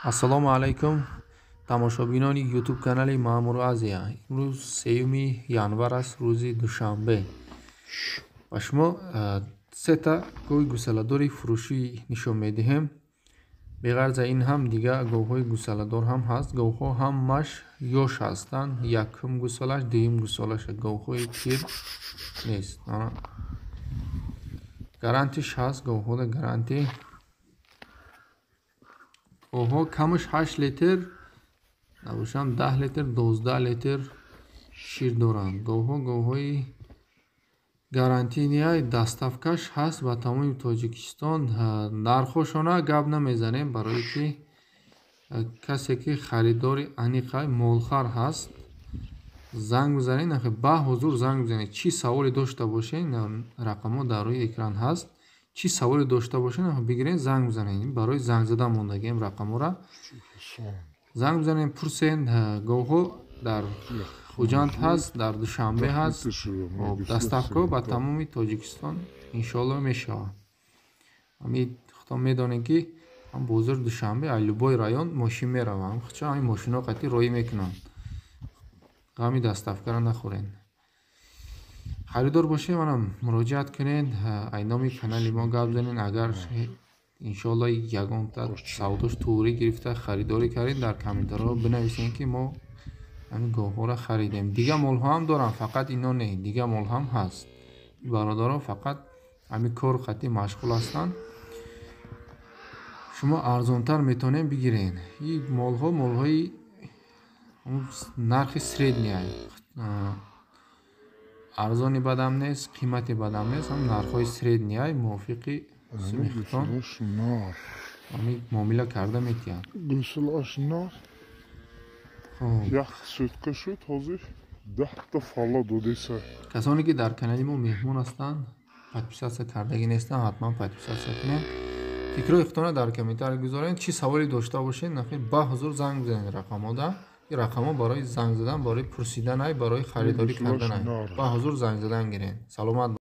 Ассалому алайкум, тамошобинони ютуб канали Маъмур Азия. Имрӯз 3 январ аст, рӯзи душанбе. Ба шумо сета гови гусаладори фурӯшӣ нишон медиҳем. Беғарза ин ҳам дигар говҳои гусаладор ҳам ҳаст. Говҳо ҳамаш ёш ҳастанд. Якум гусалаш, дуюм гусалаш, говҳои пир нест. Гарантиш ҳаст, говҳода гаранти. Говҳо камаш 8 литр, набошам 10 литр, 12 литр шир доранд. Говҳо говҳои гарантиния, доставкаш ҳаст ба тамоми Тоҷикистон. Нархҳошона гап намезанем, барое ки касе ки харидори аниқай молхар ҳаст, занг бизанед, ба ҳузур занг бизанед. Чӣ саволе дошта бошед, рақамҳо дар рӯи экран ҳаст. Чӣ саволе дошта бошед, бигиред, занг бизанед. Барои занг зада мондагием рақамҳоро. Занг бизанед, пурсед. Говҳо дар Хуҷанд ҳаст, дар Душанбе ҳаст. Доставкаҳо ба тамоми Тоҷикистон иншоалло мешавад. Ҳамин худтон медонед, ки ҳам бозори Душанбе аз любой район мошин меравад. Худшо ҳамин мошинҳо қатъи роҳӣ мекунанд. Ғами доставкаро нахӯред. Харидор бошед, манам муроҷиат кунед, ай номи канали мо гап занед. Агар иншоалло ягонта савдош туғрӣ гирифта харидорӣ кардед, дар комментарҳо бинависед, ки мо ҳамин говҳоро харидем. Дигар молҳо ҳам дорам, фақат ино не, дигар мол ҳам ҳаст. Бародарон фақат ҳамин кор қатъи машғул ҳастанд. Шумо арзонтар метавонед бигиред. Ин молҳо молҳои нархи средний, арзони бадам нест, қимати бадам нест, ҳам нархҳои средний мувофиқи суми худтон ҳамин муомила карда метиҳанд. Гусалаш нар. Як сутка шуд, ҳозир 10 та фалла додеса. Касоне ки дар канали мо меҳмон ҳастанд, подписаться кардагӣ нестанд, ҳатман подписаться кунед. Фикрҳои худтонро дар комментарий гузоред. Чӣ саволе дошта бошед, нахел ба ҳузур занг бизанед рақамҳода. Ин рақамҳо барои занг задан, барои пурсиданай, барои харидорӣ карданай. Ба ҳузур занг задан гиред. Саломат.